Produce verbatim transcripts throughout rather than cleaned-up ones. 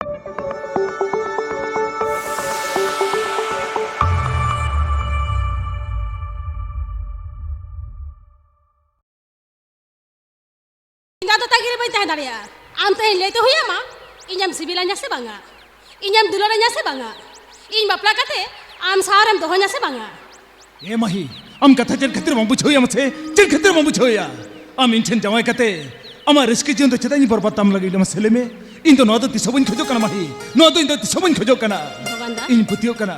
ᱤᱧ ᱫᱚ ᱟᱫᱚ ᱛᱟᱺᱜᱤ ᱨᱮ ᱵᱟᱹᱧ ᱛᱟᱦᱮᱸ ᱫᱟᱲᱮᱭᱟᱜᱼᱟ᱾ ᱟᱢ ᱛᱮᱦᱮᱧ ᱞᱟᱹᱭ ᱛᱮ ᱦᱩᱭ ᱟᱢᱟ, ᱤᱧᱮᱢ ᱥᱤᱵᱤᱞᱟᱹᱧᱟ ᱥᱮ ᱵᱟᱝᱟ, ᱤᱧᱮᱢ ᱫᱩᱞᱟᱹᱲᱟᱹᱧᱟ ᱥᱮ ᱵᱟᱝᱟ, ᱤᱧ ᱵᱟᱯᱞᱟ ᱠᱟᱛᱮ ᱟᱢ ᱥᱟᱶᱨᱮᱢ ᱫᱚᱦᱚᱧᱟ ᱥᱮ ᱵᱟᱝᱟ᱾ ᱮ ᱢᱟᱹᱦᱤ, ᱟᱢ ᱠᱟᱛᱷᱟ ᱪᱮᱫ ᱠᱷᱟᱹᱛᱤᱨ ᱵᱟᱢ ᱵᱩᱡᱷᱟᱹᱣ ᱮᱭᱟ ᱢᱟᱥᱮ? ᱪᱮᱫ ᱠᱷᱟᱹᱛᱤᱨ ᱵᱟᱢ ᱵᱩᱡᱷᱟᱹᱣ ᱮᱭᱟ? ᱟᱢ ᱤᱧ ᱴᱷᱮᱱ ᱡᱟᱶᱟᱭ ᱠᱟᱛᱮ ᱟᱢᱟᱜ ᱨᱟᱹᱥᱠᱟᱹ ᱡᱤᱭᱚᱱ ᱫᱚ ᱪᱮᱫᱟᱜ ᱤᱧ ᱵᱚᱨᱵᱟᱫ ᱛᱟᱢ ᱞᱟᱹᱜᱤᱫ ᱢᱟᱥᱮ ᱞᱟᱹᱭ ᱢᱮ? ᱤᱧ ᱫᱚ ᱱᱚᱣᱟ ᱫᱚ ᱛᱤᱥ ᱦᱚᱸ ᱵᱟᱹᱧ ᱠᱷᱚᱡᱚᱜ ᱠᱟᱱᱟ ᱢᱟᱹᱦᱤ, ᱱᱚᱣᱟ ᱫᱚ ᱤᱧ ᱫᱚ ᱛᱤᱥ ᱦᱚᱸ ᱵᱟᱹᱧ ᱠᱷᱚᱡᱚᱜ ᱠᱟᱱᱟ᱾ ᱵᱷᱚᱜᱚᱱ ᱫᱟ᱾ ᱤᱧ ᱯᱟᱹᱛᱭᱟᱹᱣ ᱠᱟᱱᱟ,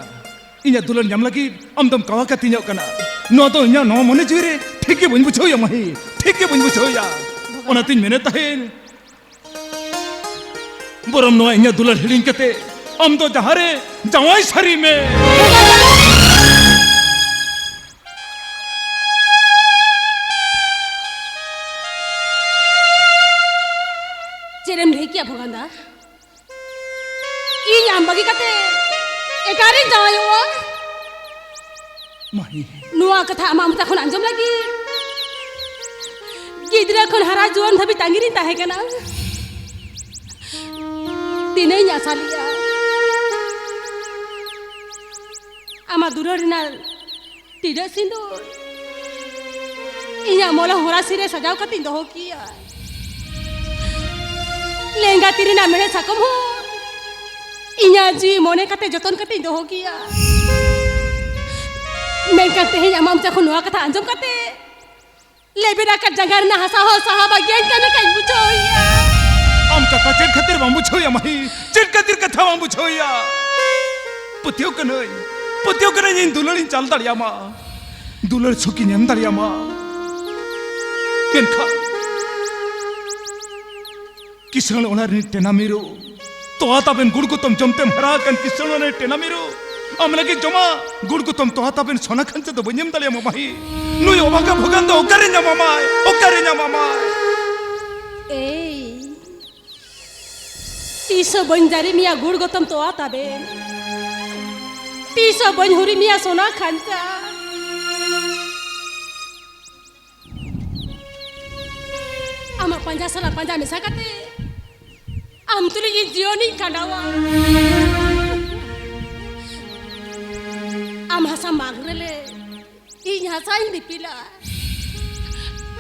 ᱤᱧᱟᱹᱜ ᱫᱩᱞᱟᱹᱲ ᱧᱟᱢ ᱞᱟᱹᱜᱤᱫ ᱟᱢ ᱫᱚᱢ ᱠᱟᱣᱟ ᱠᱟᱛᱤᱧᱚᱜ ᱠᱟᱱᱟ᱾ ᱱᱚᱣᱟ ᱫᱚ ᱤᱧᱟᱹᱜ ᱱᱚᱣᱟ ᱢᱚᱱᱮ ᱡᱤᱣᱤ ᱨᱮ ᱴᱷᱤᱠ ᱜᱮ ᱵᱟᱹᱧ ᱵᱩᱡᱷᱟᱹᱣ ᱮᱭᱟ ᱢᱟᱹᱦᱤ, ᱴᱷᱤᱠ ᱜᱮ ᱵᱟᱹᱧ ᱵᱩᱡᱷᱟᱹᱣ ᱮᱭᱟ᱾ ᱚᱱᱟᱛᱤᱧ ᱢᱮᱱᱮᱫ ᱛᱟᱦᱮᱸᱱ, ᱵᱚᱨᱚᱢ ᱱᱚᱣᱟ ᱤᱧᱟᱹᱜ ᱫᱩᱞᱟᱹᱲ ᱦᱤᱲᱤᱧ ᱠᱟᱛᱮ ᱟᱢ ᱫᱚ ᱡᱟᱦᱟᱸ ᱨᱮ ᱡᱟᱶᱟᱭ ᱥᱟᱹᱨᱤ ᱢᱮ᱾ ᱪᱮᱫ ᱮᱢ ᱞᱟᱹᱭ ᱠᱮᱭᱟ ᱵᱷᱚᱜᱟᱱ ᱫᱟ? ᱤᱧ ᱟᱢ ᱵᱟᱹᱜᱤ ᱠᱟᱛᱮ ᱮᱴᱟᱜ ᱨᱤᱧ ᱡᱟᱶᱟᱭᱚᱜᱼᱟ? ᱢᱟᱹᱦᱤ᱾ ᱱᱚᱣᱟ ᱠᱟᱛᱷᱟ ᱟᱢᱟᱜ ᱢᱚᱪᱟ ᱠᱷᱚᱱ ᱟᱸᱡᱚᱢ ᱞᱟᱹᱜᱤᱫ ᱜᱤᱫᱽᱨᱟᱹ ᱠᱷᱚᱱ ᱦᱟᱨᱟ ᱡᱩᱣᱟᱹᱱ ᱫᱷᱟᱹᱵᱤᱡ ᱛᱟᱺᱜᱤ ᱨᱤᱧ ᱛᱟᱦᱮᱸ ᱠᱟᱱᱟ᱾ ᱛᱤᱱᱟᱹᱜ ᱤᱧ ᱟᱥᱟ ᱞᱮᱫᱼᱟ ᱟᱢᱟᱜ ᱫᱩᱞᱟᱹᱲ ᱨᱮᱱᱟᱜ ᱴᱤᱰᱟᱹᱜ ᱥᱤᱸᱫᱩᱨ ᱤᱧᱟᱹᱜ ᱢᱚᱞᱚᱝ ᱦᱚᱨᱟᱥᱤ ᱨᱮ ᱥᱟᱡᱟᱣ ᱠᱟᱛᱮᱧ ᱫᱚᱦᱚ ᱠᱮᱭᱟ᱾ ᱞᱮᱸᱜᱟ ᱛᱤ ᱨᱮᱱᱟᱜ ᱢᱮᱬᱦᱮᱫ ᱥᱟᱠᱚᱢ ᱦᱚᱸ ᱤᱧᱟᱹᱜ ᱡᱤᱣᱤ ᱢᱚᱱᱮ ᱠᱟᱛᱮ ᱡᱚᱛᱚᱱ ᱠᱟᱛᱮᱧ ᱫᱚᱦᱚ ᱠᱮᱭᱟ᱾ ᱢᱮᱱᱠᱷᱟᱱ ᱛᱮᱦᱮᱧ ᱟᱢᱟᱜ ᱢᱚᱪᱟ ᱠᱷᱚᱱ ᱱᱚᱣᱟ ᱠᱟᱛᱷᱟ ᱟᱸᱡᱚᱢ ᱠᱟᱛᱮ ᱞᱮᱵᱮᱫ ᱟᱠᱟᱫ ᱡᱟᱸᱜᱟ ᱨᱮᱱᱟᱜ ᱦᱟᱥᱟ ᱦᱚᱸ ᱥᱟᱦᱟ ᱵᱟᱹᱜᱤᱭᱟᱹᱧ ᱠᱟᱱ ᱞᱮᱠᱟᱧ ᱵᱩᱡᱷᱟᱹᱣᱮᱭᱟ᱾ ᱟᱢ ᱠᱟᱛᱷᱟ ᱪᱮᱫ ᱠᱷᱟᱹᱛᱤᱨ ᱵᱟᱢ ᱵᱩᱡᱷᱟᱹᱣᱮᱭᱟ ᱢᱟᱹᱦᱤ? ᱪᱮᱫ ᱠᱷᱟᱹᱛᱤᱨ ᱠᱟᱛᱷᱟ ᱵᱟᱢ ᱵᱩᱡᱷᱟᱹᱣᱮᱭᱟ? ᱯᱟᱹᱛᱭᱟᱹᱣ ᱠᱟᱹᱱᱟᱹᱧ, ᱯᱟᱹᱛᱭᱟᱹᱣ ᱠᱟᱹᱱᱟᱹᱧ ᱤᱧ ᱫᱩᱞᱟᱹᱲᱤᱧ ᱪᱟᱞ ᱫᱟᱲᱮᱭᱟᱢᱟ, ᱫᱩᱞᱟᱹᱲ ᱥᱩᱠᱤᱧ ᱮᱢ ᱫᱟᱲᱮᱭᱟᱢᱟ᱾ ᱢᱮᱱᱠᱷᱟᱱ ᱠᱤᱥᱟᱹᱬ ᱚᱲᱟᱜ ᱨᱤᱱᱤᱡ ᱴᱮᱱᱟ ᱢᱤᱨᱩ, ᱛᱚᱣᱟ ᱛᱟᱵᱮᱱ ᱜᱩᱲ ᱜᱩᱛᱚᱢ ᱡᱚᱢ ᱛᱮᱢ ᱦᱟᱨᱟ ᱟᱠᱟᱱ ᱠᱤᱥᱟᱹᱬ ᱚᱲᱟᱜ ᱨᱤᱱᱤᱡ ᱴᱮᱱᱟ ᱢᱤᱨᱩ, ᱟᱢ ᱞᱟᱹᱜᱤᱫ ᱡᱚᱢᱟᱜ ᱜᱩᱲ ᱜᱩᱛᱚᱢ ᱛᱚᱣᱟ ᱛᱟᱵᱮᱱ ᱥᱚᱱᱟ ᱠᱷᱟᱧᱪᱟ ᱫᱚ ᱵᱟᱹᱧ ᱮᱢ ᱫᱟᱲᱮᱭᱟᱢᱟ ᱢᱟᱹᱦᱤ᱾ ᱱᱩᱭ ᱚᱵᱷᱟᱜᱟ ᱵᱷᱚᱜᱟᱱ ᱫᱚ ᱚᱠᱟᱨᱮ ᱧᱟᱢᱟᱢᱟᱭ? ᱚᱠᱟᱨᱮ ᱧᱟᱢᱟᱢᱟᱭ? ᱮᱭ, ᱛᱤᱥ ᱦᱚᱸ ᱵᱟᱹᱧ ᱡᱟᱹᱨᱤ ᱢᱮᱭᱟ ᱜᱩᱲ ᱜᱚᱛᱚᱢ ᱛᱚᱣᱟ ᱛᱟᱵᱮᱱ, ᱛᱤᱥ ᱦᱚᱸ ᱵᱟᱹᱧ ᱦᱩᱨᱤ ᱢᱮᱭᱟ ᱥᱚᱱᱟ ᱠᱷᱟᱧᱪᱟ᱾ ᱟᱢᱟᱜ ᱯᱟᱸᱡᱟ ᱥᱟᱞᱟᱜ ᱯᱟᱸᱡᱟ ᱢᱮᱥᱟ ᱠᱟᱛᱮ ᱟᱢ ᱛᱩᱞᱩᱡ ᱤᱧ ᱡᱤᱭᱚᱱᱤᱧ ᱠᱷᱟᱸᱰᱟᱣᱟ᱾ ᱟᱢ ᱦᱟᱥᱟ ᱢᱟᱜᱽ ᱨᱮᱞᱮ, ᱤᱧ ᱦᱟᱥᱟᱧ ᱫᱤᱯᱤᱞᱟ᱾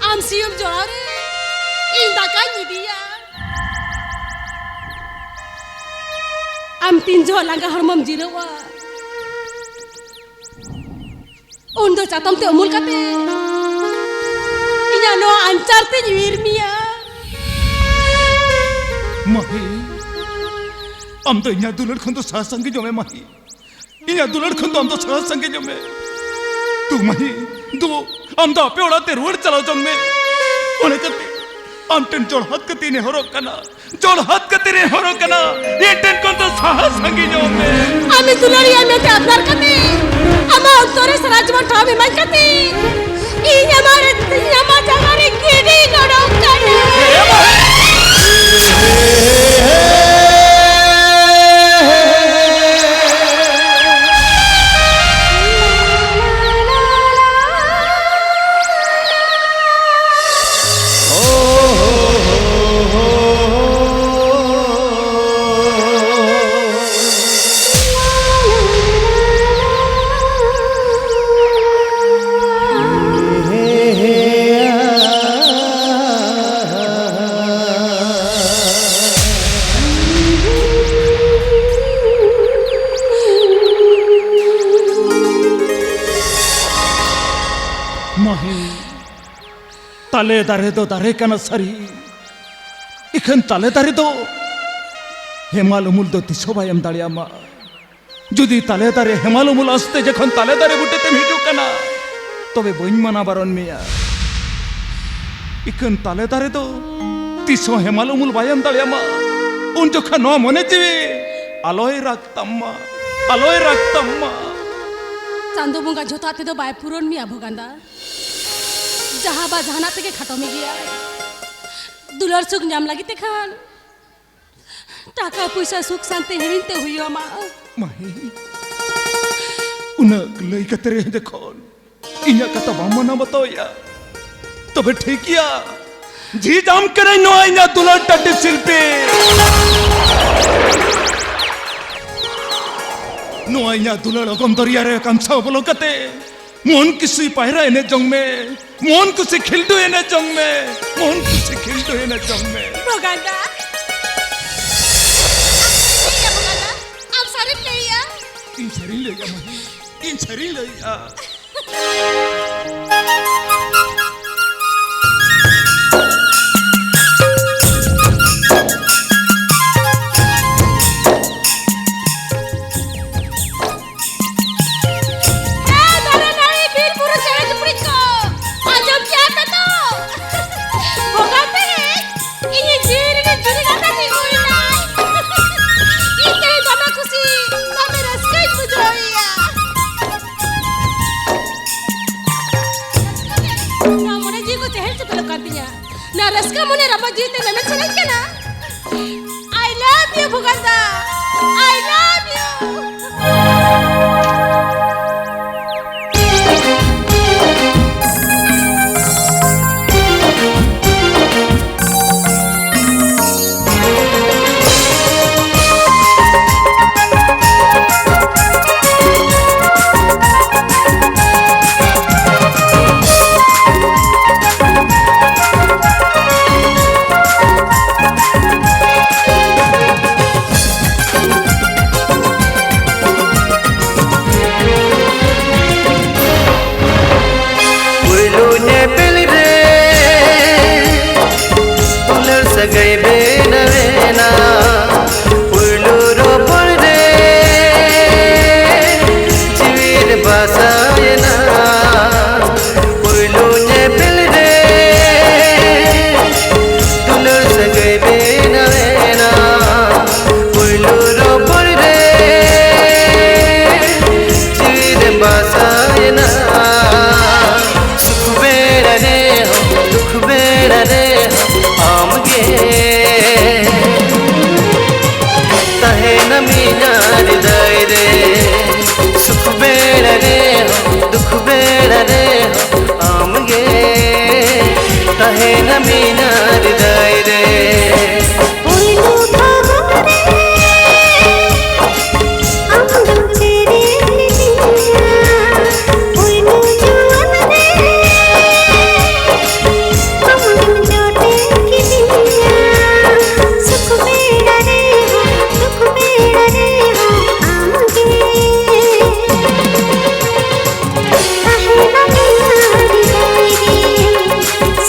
ᱟᱢ ᱥᱤᱭᱚᱢ ᱡᱚᱲᱟᱣ ᱨᱮ ᱤᱧ ᱫᱟᱠᱟᱧ ᱤᱫᱤᱭᱟ᱾ ᱟᱢ ᱛᱤᱱ ᱡᱚᱦᱚᱜ ᱞᱟᱸᱜᱟ ᱦᱚᱲᱢᱚᱢ ᱡᱤᱨᱟᱹᱣᱟ, ᱩᱱ ᱫᱚ ᱪᱟᱛᱚᱢ ᱛᱮ ᱩᱢᱩᱞ ᱠᱟᱛᱮ ᱤᱧᱟᱜ ᱱᱚᱣᱟ ᱟᱧᱪᱟᱨ ᱛᱮᱧ ᱩᱭᱤᱨ ᱢᱮᱭᱟ᱾ ᱢᱟᱹᱦᱤ, ᱟᱢ ᱫᱚ ᱤᱧᱟᱜ ᱫᱩᱞᱟᱹᱲ ᱠᱷᱚᱱ ᱫᱚ ᱥᱟᱦᱟ ᱥᱟᱺᱜᱤᱧᱚᱜ ᱢᱮ ᱢᱟᱹᱦᱤ᱾ ᱤᱧᱟᱜ ᱫᱩᱞᱟᱹᱲ ᱠᱷᱚᱱ ᱫᱚ ᱟᱢ ᱫᱚ ᱥᱟᱦᱟ ᱥᱟᱺᱜᱤᱧᱚᱜ ᱢᱮ᱾ ᱫᱩ ᱢᱟᱹᱦᱤ, ᱫᱩ, ᱟᱢ ᱫᱚ ᱟᱯᱮ ᱚᱲᱟᱜ ᱛᱮ ᱨᱩᱣᱟᱹᱲ ᱪᱟᱞᱟᱣ ᱪᱚᱝ ᱢᱮ᱾ ᱚᱱᱟ ᱠᱷᱟᱹᱛᱤᱨ ᱟᱢ ᱴᱷᱮᱱ ᱡᱚᱲᱦᱟᱛ ᱠᱟᱛᱮ ᱤᱧ ᱱᱮᱦᱚᱨᱚᱜ ᱠᱟᱱᱟ᱾ ᱡᱚᱲᱦᱟᱛ ᱠᱟᱛᱮ ᱱᱮᱦᱚᱨᱚᱜ ᱠᱟᱱᱟ, ᱤᱧ ᱴᱷᱮᱱ ᱠᱷᱚᱱ ᱫᱚ ᱥᱟᱦᱟ ᱥᱟᱺᱜᱤᱧᱚᱜ ᱢᱮ᱾ ᱟᱢᱤᱡ ᱫᱩᱞᱟᱹᱲᱤᱭᱟᱹ ᱢᱮᱱᱛᱮ ᱟᱯᱱᱟᱨ ᱠᱟᱛᱮ, ᱟᱢᱟᱜ ᱚᱱᱛᱚᱨ ᱨᱮ ᱥᱟᱨᱟ ᱡᱤᱵᱚᱱ ᱴᱷᱟᱶ ᱮᱢᱟᱹᱧ ᱠᱟᱛᱮ, ᱤᱧ ᱟᱢᱟᱜ ᱨᱮ, ᱤᱧ ᱟᱢᱟᱜ ᱡᱟᱸᱜᱟ ᱨᱮ ᱜᱤᱰᱤ ᱜᱚᱰᱚᱜ ᱠᱟᱱᱟ᱾ ᱢᱟᱹᱦᱤ, ᱛᱟᱞᱮ ᱫᱟᱨᱮ ᱫᱚ ᱫᱟᱨᱮ ᱠᱟᱱᱟ ᱥᱟᱹᱨᱤ, ᱤᱠᱷᱟᱹᱱ ᱛᱟᱞᱮ ᱫᱟᱨᱮ ᱫᱚ ᱦᱮᱢᱟᱞ ᱩᱢᱩᱞ ᱫᱚ ᱛᱤᱥ ᱦᱚᱸ ᱵᱟᱭ ᱮᱢ ᱫᱟᱲᱮᱭᱟᱢᱟ᱾ ᱡᱩᱫᱤ ᱛᱟᱞᱮ ᱫᱟᱨᱮ ᱦᱮᱢᱟᱞ ᱩᱢᱩᱞ ᱟᱥᱛᱮ ᱡᱚᱠᱷᱚᱱ ᱛᱟᱞᱮ ᱫᱟᱨᱮ ᱵᱩᱴᱟᱹ ᱛᱮᱢ ᱦᱤᱡᱩᱜ ᱠᱟᱱᱟ, ᱛᱚᱵᱮ ᱵᱟᱹᱧ ᱢᱟᱱᱟ ᱵᱟᱨᱚᱱ ᱢᱮᱭᱟ᱾ ᱤᱠᱷᱟᱹᱱ ᱛᱟᱞᱮ ᱫᱟᱨᱮ ᱫᱚ ᱛᱤᱥ ᱦᱚᱸ ᱦᱮᱢᱟᱞ ᱩᱢᱩᱞ ᱵᱟᱭ ᱮᱢ ᱫᱟᱲᱮᱭᱟᱢᱟ᱾ ᱩᱱ ᱡᱚᱠᱷᱟ ᱱᱚᱣᱟ ᱢᱚᱱᱮ ᱡᱤᱣᱤ ᱟᱞᱚᱭ ᱨᱟᱜᱽ ᱛᱟᱢ ᱢᱟ, ᱟᱞᱚᱭ ᱨᱟᱜᱽ ᱛᱟᱢ ᱢᱟ᱾ ᱪᱟᱸᱫᱚ ᱵᱚᱸᱜᱟ ᱡᱷᱚᱛᱚᱣᱟᱜ ᱛᱮᱫᱚ ᱵᱟᱭ ᱯᱩᱨᱚᱱ ᱢᱮᱭᱟ ᱵᱷᱚᱜᱟᱱᱫᱟ᱾ ᱡᱟᱦᱟᱸ ᱵᱟ ᱡᱟᱦᱟᱱᱟᱜ ᱛᱮᱜᱮ ᱠᱷᱟᱴᱚ ᱢᱮᱜᱮᱭᱟᱭ᱾ ᱫᱩᱞᱟᱹᱲ ᱥᱩᱠ ᱧᱟᱢ ᱞᱟᱹᱜᱤᱫ ᱛᱮᱠᱷᱟᱱ ᱴᱟᱠᱟ ᱯᱩᱭᱥᱟᱹ ᱥᱩᱠ ᱥᱟᱱᱛᱤ ᱦᱤᱲᱤᱧ ᱛᱮ ᱦᱩᱭᱩᱜ ᱟᱢᱟ᱾ ᱢᱟᱹᱦᱤ, ᱩᱱᱟᱹᱜ ᱞᱟᱹᱭ ᱠᱟᱛᱮ ᱨᱮ ᱡᱚᱠᱷᱚᱱ ᱤᱧᱟᱹᱜ ᱠᱟᱛᱷᱟ ᱵᱟᱢ ᱢᱟᱱᱟᱣ ᱵᱟᱛᱟᱣᱮᱜᱼᱟ, ᱛᱚᱵᱮ ᱴᱷᱤᱠ ᱜᱮᱭᱟ, ᱡᱷᱤᱡ ᱟᱢ ᱠᱟᱹᱱᱟᱹᱧ ᱱᱚᱣᱟ ᱤᱧᱟᱹᱜ ᱫᱩᱞᱟᱹᱲ ᱴᱟᱹᱴᱤ ᱥᱤᱞᱯᱤ᱾ ᱱᱚᱣᱟ ᱤᱧᱟᱹᱜ ᱫᱩᱞᱟᱹᱲ ᱚᱜᱚᱢ ᱫᱚᱨᱭᱟ ᱨᱮ ᱠᱟᱢᱥᱟᱣ ᱵᱚᱞᱚ ᱠᱟᱛᱮ ᱢᱚᱱ ᱠᱩᱥᱤ ᱯᱟᱭᱨᱟ ᱮᱱᱮᱡ ᱡᱚᱝ ᱢᱮ, ᱢᱚᱱ ᱠᱩᱥᱤ ᱠᱷᱤᱞᱰᱩ ᱮᱱᱮᱡ ᱡᱚᱝ ᱢᱮ, ᱢᱚᱱ ᱠᱩᱥᱤ ᱠᱷᱤᱞᱰᱩ ᱮᱱᱮᱡ ᱡᱚᱝ ᱢᱮ᱾ ᱵᱷᱚᱜᱟᱱᱫᱟ, ᱟᱢ ᱥᱟᱹᱨᱤᱢ ᱞᱟᱹᱭᱮᱜᱼᱟ ᱵᱷᱚᱜᱟᱱᱫᱟ? ᱟᱢ ᱥᱟᱹᱨᱤᱢ ᱞᱟᱹᱭᱮᱜᱼᱟ? ᱤᱧ ᱥᱟᱹᱨᱤᱧ ᱞᱟᱹᱭᱮᱜᱼᱟ ᱢᱟᱹᱭ, ᱤᱧ ᱥᱟᱹᱨᱤᱧ ᱞᱟᱹᱭᱮᱜᱼᱟ᱾ ᱮ ᱫᱟᱨᱮ ᱱᱟᱹᱲᱤ, ᱵᱤᱨ ᱵᱩᱨᱩ, ᱪᱮᱬᱮ ᱪᱩᱯᱲᱤ ᱠᱚ, ᱟᱸᱡᱚᱢ ᱠᱮᱜᱼᱟ ᱯᱮ ᱛᱚ? ᱵᱚᱸᱜᱟ ᱯᱮᱨᱮᱡ ᱤᱧᱤᱡ ᱡᱤᱣᱤ ᱨᱤᱱᱤᱡ ᱡᱩᱨᱤ ᱞᱟᱸᱫᱟ ᱛᱤᱸᱜᱩᱭᱮᱱᱟᱭ᱾ ᱤᱧ ᱛᱮᱦᱮᱧ ᱫᱚᱢᱮ ᱠᱩᱥᱤ, ᱫᱚᱢᱮ ᱨᱟᱹᱥᱠᱟᱹᱧ ᱵᱩᱡᱷᱟᱹᱣᱮᱜᱼᱟ᱾ ᱱᱚᱣᱟ ᱢᱚᱱᱮ ᱡᱤᱣᱤ ᱠᱚ ᱪᱮᱦᱮᱞ ᱪᱮᱯᱮᱞᱚᱜ ᱠᱟᱱ ᱛᱤᱧᱟ᱾ ᱱᱚᱣᱟ ᱨᱟᱹᱥᱠᱟᱹ ᱢᱚᱱᱮ ᱨᱟᱯᱟᱜ ᱡᱤᱣᱤ ᱛᱮ ᱢᱮᱢᱮᱱ ᱥᱟᱱᱟᱧ ᱠᱟᱱᱟ᱾ I love you, ᱵᱷᱩᱜᱟᱱ the. I love you. ᱯᱩᱭᱞᱩ ᱧᱮᱯᱮᱞ ᱨᱮ ᱫᱩᱞᱟᱹᱲ ᱥᱟᱹᱜᱟᱹᱭ ᱵᱮᱱᱟᱣᱮᱱᱟ᱾ ᱯᱩᱭᱞᱩ ᱨᱚᱯᱚᱲ ᱨᱮ ᱡᱤᱣᱤ ᱨᱮ ᱵᱟᱥᱟᱭᱮᱱᱟ᱾ ᱯᱩᱭᱞᱩ ᱧᱮᱯᱮᱞ ᱨᱮ ᱫᱩᱞᱟᱹᱲ ᱥᱟᱹᱜᱟᱹᱭ ᱵᱮᱱᱟᱣᱮᱱᱟ᱾ ᱯᱩᱭᱞᱩ ᱨᱚᱯᱚᱲ ᱨᱮ ᱡᱤᱣᱤ ᱨᱮ ᱵᱟᱥᱟᱭᱮᱱᱟ᱾ ᱥᱩᱠ ᱵᱮᱲᱟ ᱨᱮᱦᱚᱸ ᱫᱩᱠ ᱵᱮᱲᱟ ᱨᱮᱦᱚᱸ ᱟᱢᱜᱮ ᱛᱟᱦᱮᱱᱟᱢ ᱤᱧᱟᱹᱜ ᱦᱨᱤᱫᱟᱹᱭ ᱨᱮ᱾ ᱥᱩᱠ ᱵᱮᱲᱟ ᱨᱮᱦᱚᱸ ᱫᱩᱠ ᱵᱮᱲᱟ ᱨᱮᱦᱚᱸ ᱟᱢᱜᱮ ᱛᱟᱦᱮᱸ ᱮᱱᱟ ᱢᱤᱱᱟ ᱦᱨᱤᱫᱟᱭ ᱨᱮ᱾ ᱯᱩᱭᱞᱩ ᱯᱷᱟᱹᱜᱩᱱ ᱨᱮ ᱟᱢ ᱫᱚᱢ ᱥᱮᱨᱮᱧ ᱞᱤᱫᱤᱧᱟ, ᱯᱩᱭᱞᱩ ᱡᱩᱣᱟᱹᱱ ᱨᱮ ᱟᱢ ᱫᱚᱢ ᱡᱚᱴᱮᱫ ᱠᱤᱫᱤᱧᱟ, ᱥᱩᱠ ᱵᱮᱲᱟ ᱨᱮᱦᱚᱸ ᱫᱩᱠ ᱵᱮᱲᱟ ᱨᱮᱦᱚᱸ ᱟᱢ ᱜᱮ᱾ ᱛᱟᱦᱮᱱᱟ ᱢᱤᱱᱟ ᱦᱨᱤᱫᱟᱭ ᱨᱮ,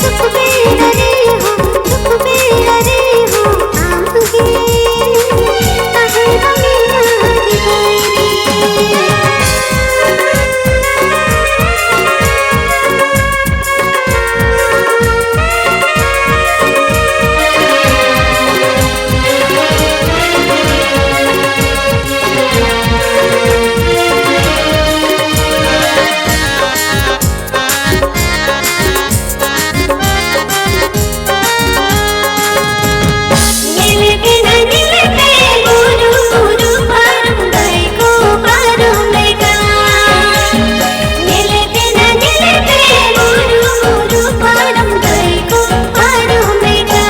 ᱥᱩᱠ ᱵᱮᱲᱟ ᱨᱮᱦᱚᱸ ᱫᱩᱠ ᱵᱮᱲᱟ ᱨᱮᱦᱚᱸ ᱟᱢ ᱜᱮ᱾ ᱛᱟᱦᱮᱱᱟ ᱢᱤᱱᱟ ᱦᱨᱤᱫᱟᱭ ᱨᱮ᱾ ᱧᱮᱞ ᱠᱮᱫᱟ ᱧᱮᱞ ᱛᱮ ᱵᱩᱨᱩ, ᱵᱩᱨᱩ ᱯᱟᱨᱚᱢ ᱫᱟᱹᱭ ᱠᱚ ᱯᱟᱨᱚᱢ ᱞᱮᱠᱟ᱾ ᱧᱮᱞ ᱠᱮᱫᱟ ᱧᱮᱞ ᱛᱮ ᱵᱩᱨᱩ, ᱵᱩᱨᱩ ᱯᱟᱨᱚᱢ ᱫᱟᱹᱭ ᱠᱚ ᱯᱟᱨᱚᱢ ᱞᱮᱠᱟ᱾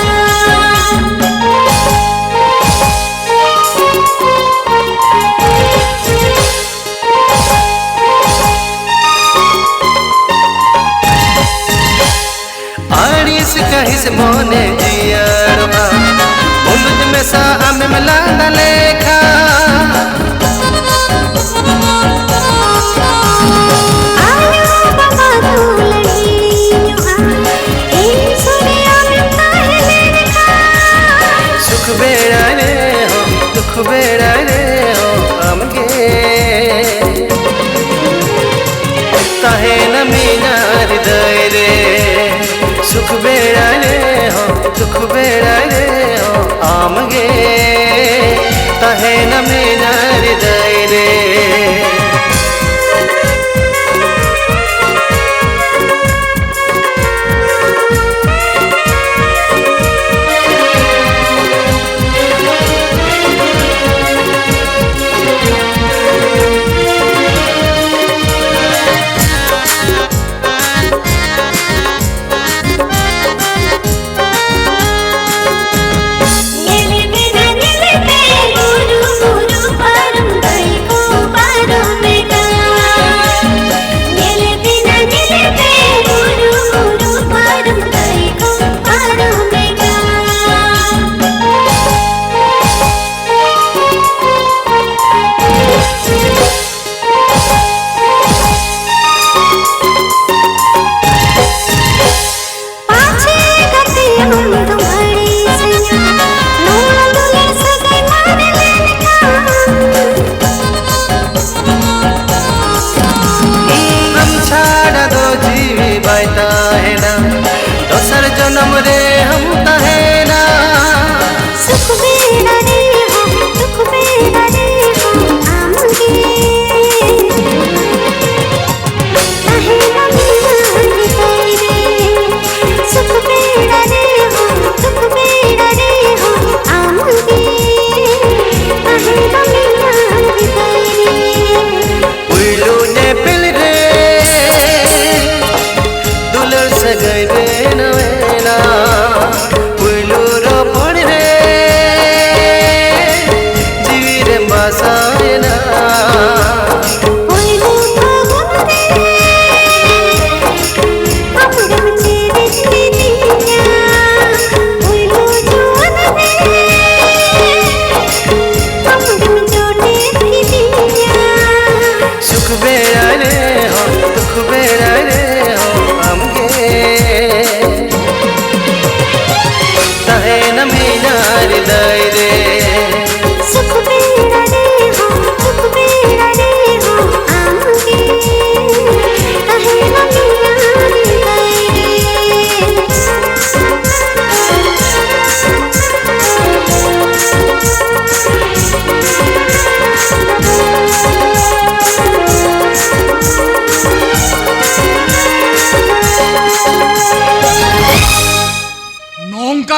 ᱟᱹᱲᱤᱥ ᱠᱟᱹᱦᱤᱥ ᱢᱚᱱᱮ ᱡᱤᱭᱟᱹᱲᱚᱜᱼᱟ, ᱢᱩᱞᱩᱡ ᱢᱮᱥᱟ ᱟᱢᱮᱢ ᱞᱟᱸᱫᱟ ᱞᱮᱠᱷᱟᱱ᱾ ᱟᱭᱳ ᱵᱟᱵᱟ ᱫᱩᱞᱟᱹᱲᱤᱧᱚᱜᱼᱟ, ᱤᱧ ᱥᱩᱨ ᱨᱮ ᱟᱢᱮᱢ ᱛᱟᱦᱮᱸ ᱞᱮᱱᱠᱷᱟᱱ᱾ ᱥᱩᱠ ᱵᱮᱲᱟ ᱨᱮᱦᱚᱸ ᱫᱩᱠ ᱵᱮᱲᱟ ᱨᱮᱦᱚᱸ ᱟᱢᱜᱮ᱾ ᱛᱟᱦᱮᱱᱟ ᱢᱤᱱᱟ ᱦᱨᱤᱫᱟᱭ ᱨᱮ, ᱥᱩᱠ ᱵᱮᱲᱟ ᱨᱮᱦᱚᱸ ᱫᱩᱠ ᱵᱮᱲᱟ ᱨᱮᱦᱚᱸ ᱟᱢᱜᱮ᱾ ᱛᱟᱦᱮᱱᱟ ᱢᱤᱱᱟ ᱦᱨᱤᱫᱟᱭ ᱨᱮ᱾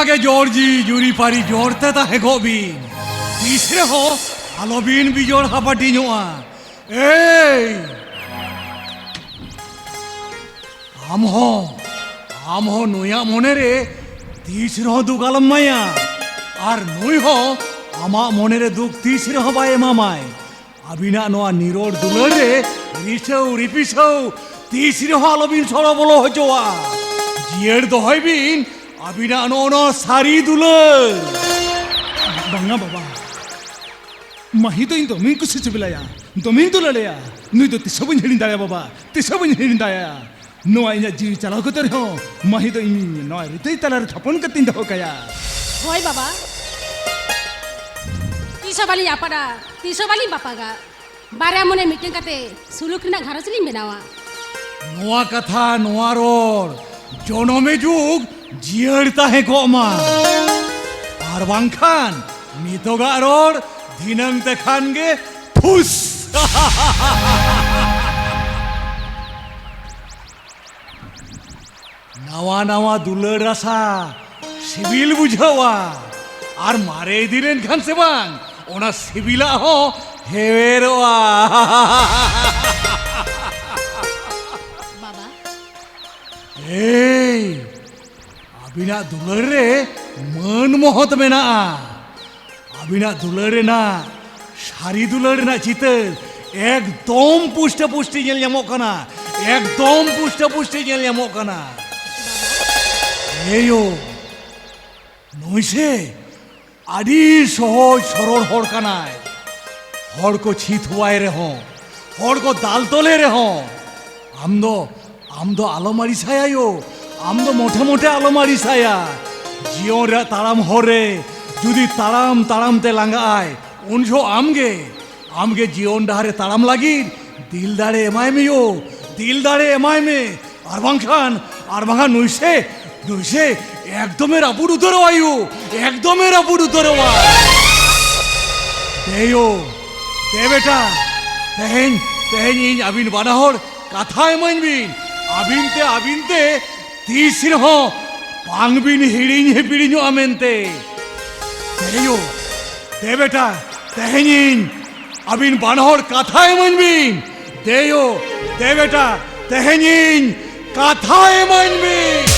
ᱜᱮ ᱡᱚᱲ ᱡᱤᱣᱤ ᱡᱩᱨᱤᱯᱟᱹᱨᱤ ᱡᱚᱲ ᱛᱮ ᱛᱟᱦᱮᱸ ᱠᱚᱜ ᱵᱤᱱ᱾ ᱛᱤᱥ ᱨᱮᱦᱚᱸ ᱟᱞᱚᱵᱤᱱ ᱵᱤᱡᱚᱲ ᱦᱟᱯᱟᱴᱤᱧᱚᱜᱼᱟ᱾ ᱮᱭ, ᱟᱢ ᱦᱚᱸ, ᱟᱢ ᱦᱚᱸ ᱱᱩᱭᱟᱜ ᱢᱚᱱᱮ ᱨᱮ ᱛᱤᱥ ᱨᱮᱦᱚᱸ ᱫᱩᱠ ᱟᱞᱚᱢ ᱮᱢᱟᱭᱟ᱾ ᱟᱨ ᱱᱩᱭ ᱦᱚᱸ ᱟᱢᱟᱜ ᱢᱚᱱᱮ ᱨᱮ ᱫᱩᱠ ᱛᱤᱥ ᱨᱮᱦᱚᱸ ᱵᱟᱭ ᱮᱢᱟᱢᱟᱭ᱾ ᱟᱹᱵᱤᱱᱟᱜ ᱱᱚᱣᱟ ᱱᱤᱨᱚᱲ ᱫᱩᱞᱟᱹᱲ ᱨᱮ ᱨᱤᱥᱟᱹᱣ ᱨᱤᱯᱤᱥᱟᱹᱣ ᱛᱤᱥ ᱨᱮᱦᱚᱸ ᱟᱞᱚᱵᱤᱱ ᱥᱚᱲᱚ ᱵᱚᱞᱚ ᱦᱚᱪᱚᱣᱟᱜᱼᱟ᱾ ᱡᱤᱭᱟᱹᱲ ᱫᱚᱦᱚᱭ ᱵᱤᱱ ᱟᱹᱵᱤᱱᱟᱜ ᱱᱚᱜᱼᱚ ᱱᱚᱣᱟ ᱥᱟᱹᱨᱤ ᱫᱩᱞᱟᱹᱲ᱾ ᱵᱟᱝᱟ ᱵᱟᱵᱟ, ᱢᱟᱹᱦᱤ ᱫᱚ ᱤᱧ ᱫᱚᱢᱮᱧ ᱠᱩᱥᱤ ᱥᱤᱵᱤᱞᱟᱭᱟ, ᱫᱚᱢᱮᱧ ᱫᱩᱞᱟᱹᱲᱟᱭᱟ᱾ ᱱᱩᱭ ᱫᱚ ᱛᱤᱥ ᱦᱚᱸ ᱵᱟᱹᱧ ᱦᱤᱲᱤᱧ ᱫᱟᱲᱮᱭᱟ ᱵᱟᱵᱟ, ᱛᱤᱥ ᱦᱚᱸ ᱵᱟᱹᱧ ᱦᱤᱲᱤᱧ ᱫᱟᱲᱮᱭᱟ᱾ ᱱᱚᱣᱟ ᱤᱧᱟᱜ ᱡᱤᱣᱤ ᱪᱟᱞᱟᱣ ᱠᱟᱛᱮ ᱨᱮᱦᱚᱸ ᱢᱟᱹᱦᱤ ᱫᱚ ᱤᱧ ᱱᱚᱣᱟ ᱨᱤᱛᱟᱹᱭ ᱛᱟᱞᱟᱨᱮ ᱛᱷᱟᱯᱚᱱ ᱠᱟᱛᱮᱧ ᱫᱚᱦᱚ ᱠᱟᱭᱟ᱾ ᱦᱳᱭ ᱵᱟᱵᱟ, ᱛᱤᱥ ᱦᱚᱸ ᱵᱟᱹᱞᱤᱧ ᱟᱯᱟᱫᱟ, ᱛᱤᱥ ᱦᱚᱸ ᱵᱟᱹᱞᱤᱧ ᱵᱟᱯᱟᱜᱟ᱾ ᱵᱟᱨᱭᱟ ᱢᱚᱱᱮ ᱢᱤᱫᱴᱮᱱ ᱠᱟᱛᱮ ᱥᱩᱞᱩᱠ ᱨᱮᱱᱟᱜ ᱜᱷᱟᱨᱚᱸᱡᱽ ᱞᱤᱧ ᱵᱮᱱᱟᱣᱟ᱾ ᱱᱚᱣᱟ ᱠᱟᱛᱷᱟ, ᱱᱚᱣᱟ ᱨᱚᱲ ᱡᱚᱱᱚᱢᱮ ᱡᱩᱜᱽ ᱡᱤᱭᱟᱹᱲ ᱛᱟᱦᱮᱸ ᱠᱚᱜ ᱢᱟ, ᱟᱨ ᱵᱟᱝᱠᱷᱟᱱ ᱱᱤᱛᱚᱜᱟᱜ ᱨᱚᱲ ᱫᱷᱤᱱᱟᱹᱝ ᱛᱮᱠᱷᱟᱱ ᱜᱮ ᱯᱷᱩᱥ᱾ ᱱᱟᱣᱟ ᱱᱟᱣᱟ ᱫᱩᱞᱟᱹᱲ ᱨᱟᱥᱟ ᱥᱤᱵᱤᱞ ᱵᱩᱡᱷᱟᱹᱣᱟ, ᱟᱨ ᱢᱟᱨᱮ ᱤᱫᱤ ᱞᱮᱱᱠᱷᱟᱱ ᱥᱮ ᱵᱟᱝ, ᱚᱱᱟ ᱥᱤᱵᱤᱞᱟᱜ ᱦᱚᱸ ᱦᱮᱣᱮᱨᱚᱜᱼᱟ᱾ ᱵᱟᱵᱟ᱾ ᱮᱭ, ᱟᱹᱵᱤᱱᱟᱜ ᱫᱩᱞᱟᱹᱲ ᱨᱮ ᱢᱟᱹᱱ ᱢᱚᱦᱚᱛ ᱢᱮᱱᱟᱜᱼᱟ᱾ ᱟᱹᱵᱤᱱᱟᱜ ᱫᱩᱞᱟᱹᱲ ᱨᱮᱱᱟᱜ, ᱥᱟᱹᱨᱤ ᱫᱩᱞᱟᱹᱲ ᱨᱮᱱᱟᱜ ᱪᱤᱛᱟᱹᱨ ᱮᱠᱫᱚᱢ ᱯᱩᱥᱴᱟᱹ ᱯᱩᱥᱴᱤ ᱧᱮᱞ ᱧᱟᱢᱚᱜ ᱠᱟᱱᱟ, ᱮᱠᱫᱚᱢ ᱯᱩᱥᱴᱟᱹ ᱯᱩᱥᱴᱤ ᱧᱮᱞ ᱧᱟᱢᱚᱜ ᱠᱟᱱᱟ᱾ ᱮᱭᱳ, ᱱᱩᱭ ᱥᱮ ᱟᱹᱰᱤ ᱥᱚᱦᱚᱡ ᱥᱚᱨᱚᱲ ᱦᱚᱲ ᱠᱟᱱᱟᱭ᱾ ᱦᱚᱲ ᱠᱚ ᱪᱷᱤ ᱛᱷᱩᱣᱟᱭ ᱨᱮᱦᱚᱸ, ᱦᱚᱲ ᱠᱚ ᱫᱟᱞ ᱛᱚᱞᱮ ᱨᱮᱦᱚᱸ, ᱟᱢ ᱫᱚ, ᱟᱢ ᱫᱚ ᱟᱞᱚᱢ ᱟᱹᱲᱤᱥᱟᱭᱟ ᱭᱳ, ᱟᱢ ᱫᱚ ᱢᱚᱴᱷᱮ ᱢᱚᱴᱷᱮ ᱟᱞᱚᱢ ᱟᱹᱲᱤᱥᱟᱭᱟ᱾ ᱡᱤᱭᱚᱱ ᱨᱮᱭᱟᱜ ᱛᱟᱲᱟᱢ ᱦᱚᱨ ᱨᱮ ᱡᱩᱫᱤ ᱛᱟᱲᱟᱢ ᱛᱟᱲᱟᱢ ᱛᱮ ᱞᱟᱸᱜᱟᱜ ᱟᱭ, ᱩᱱ ᱡᱚᱦᱚᱜ ᱟᱢ ᱜᱮ, ᱟᱢ ᱜᱮ ᱡᱤᱭᱚᱱ ᱰᱟᱦᱟᱨ ᱨᱮ ᱛᱟᱲᱟᱢ ᱞᱟᱹᱜᱤᱫ ᱫᱤᱞ ᱫᱟᱲᱮ ᱮᱢᱟᱭ ᱢᱮ ᱭᱳ, ᱫᱤᱞ ᱫᱟᱲᱮ ᱮᱢᱟᱭ ᱢᱮ᱾ ᱟᱨ ᱵᱟᱝᱠᱷᱟᱱ, ᱟᱨ ᱵᱟᱝᱠᱷᱟᱱ ᱱᱩᱭ ᱥᱮ, ᱱᱩᱭ ᱥᱮ ᱮᱠᱫᱚᱢᱮ ᱨᱟᱹᱯᱩᱫ ᱩᱛᱟᱹᱨᱚᱜᱼᱟ ᱭᱳ, ᱮᱠᱫᱚᱢᱮ ᱨᱟᱹᱯᱩᱫ ᱩᱛᱟᱹᱨᱚᱜᱼᱟ᱾ ᱫᱮ ᱭᱳ, ᱫᱮ ᱵᱮᱴᱟ, ᱛᱮᱦᱮᱧ, ᱛᱮᱦᱮᱧ ᱤᱧ ᱟᱹᱵᱤᱱ ᱵᱟᱱᱟ ᱦᱚᱲ ᱠᱟᱛᱷᱟ ᱮᱢᱟᱹᱧ ᱵᱤᱱ᱾ ᱟᱹᱵᱤᱱ ᱛᱮ, ᱟᱹᱵᱤᱱ ᱛᱮ ᱛᱤᱥ ᱨᱮᱦᱚᱸ ᱵᱟᱝᱵᱤᱱ ᱦᱤᱲᱤᱧ ᱦᱤᱯᱤᱲᱤᱧᱚᱜᱼᱟ ᱢᱮᱱᱛᱮ᱾ ᱫᱮᱭᱳ, ᱫᱮ ᱵᱮᱴᱟ, ᱛᱮᱦᱮᱧᱤᱧ ᱟᱹᱵᱤᱱ ᱵᱟᱱᱟ ᱦᱚᱲ ᱠᱟᱛᱷᱟ ᱮᱢᱟᱹᱧ ᱵᱤᱱ᱾ ᱫᱮᱭᱳ, ᱫᱮ ᱵᱮᱴᱟ, ᱛᱮᱦᱮᱧᱤᱧ ᱠᱟᱛᱷᱟ ᱮᱢᱟᱹᱧ ᱵᱤᱱ᱾